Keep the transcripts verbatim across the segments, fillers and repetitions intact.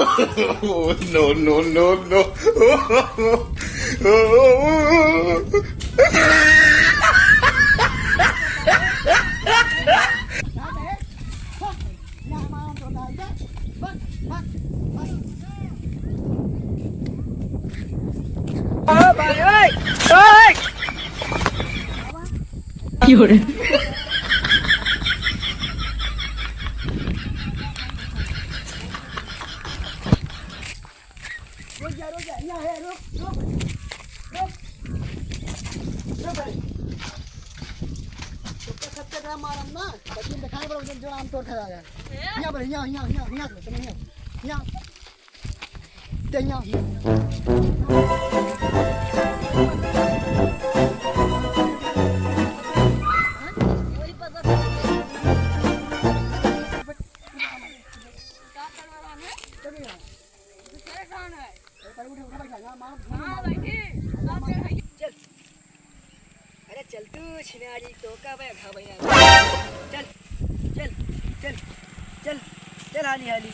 Oh, no, no, no, no. रुक जा, रुक जा, यहाँ है, रुक, रुक, रुक, रुक भाई। तो क्या सबके ड्राम मारम ना, लेकिन दिखाए बड़ा जो आम तोड़ खा जाएगा। यहाँ पर, यहाँ, यहाँ, यहाँ, यहाँ, यहाँ, यहाँ। ते यहाँ। चल। अरे चल तू छिनारी तो का बे घा भैया। चल, चल, चल, चल, चल हाली हाली।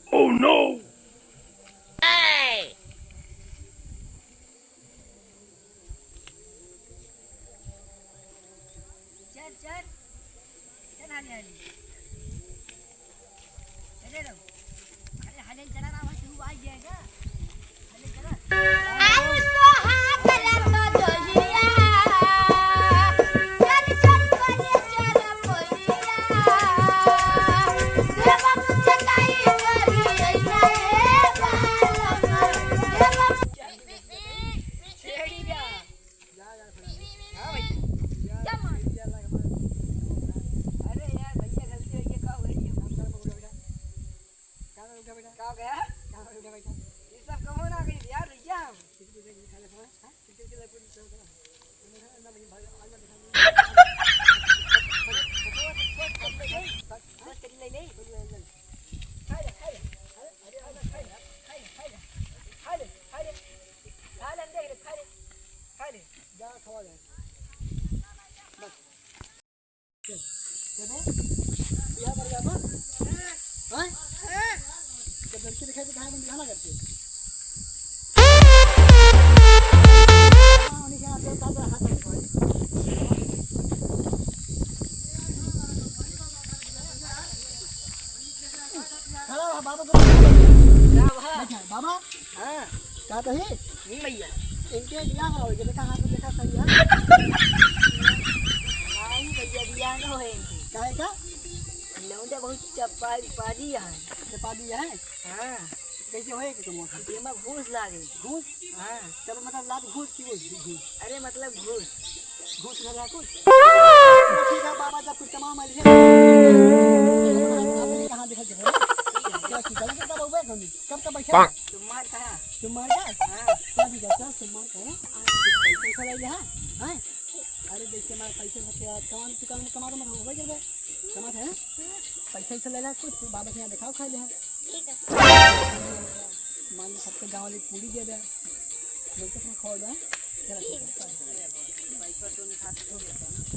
Oh no! चल, चल। चल, हाली, हाली। चले रहो। अरे, हाली चला ना, वहाँ तू आ जाएगा। हाली चला। हाँ भाई। अरे यार भैया, गलती हो गई, का हो गई? का हो गया? ये सब कहो ना, कहीं यार भैया। खा ले, खा ले, खा ले, खा ले, खा ले, खा ले, खा ले, जा खवा दे। बस। चल, चल बे। बियाह कर जाबो? हाँ? जब लड़की दिखाई तो कहाँ तुम बियाह ना करते? हाँ, उन्हीं के हाथ में उतार दे, हाथ में। खड़ा हो, बाबा को क्या हुआ? बैठा, बाबा। हाँ। का कही? हम्म, भैया। इनके बियाह हो गए, देखा, हाथ में देखा, सही है। नहीं भैया, बियाह न होए इनके। काहे का? लौंडा बहुत चपारी, पारी है। चपारी है? हाँ। कैसे होए के कमवा? एमा घूस लागे। घूस? हाँ। चलो, मतलब, लात घूस की घूस, घूस। अरे, मतलब, घूस। घूस ना लात घूस। ठीक है, बाबा, जब कुछ कमा मर गया, आपने कहाँ देखा जगह? क्या की गलत बता रहा हूँ मैं, कब का बैठा? तुम्हार कहाँ? तुम्हार का? हाँ। क्या भी करता है, तुम्हार का है? पैसा, पैसा ले लिया, हाँ? अरे, देख के हमारे पैसे मत यार, कमा, तू काम कमा तो मत हो, भाई, कर दे। समझ है? पैसा वैसा ले ला कुछ, बाबा के यहाँ दिखाओ, खा ले। ठीक है। मान लो सबके गाँव वाले पूरी दे दे। मिलते हैं, खा ले। चलो, ठीक है।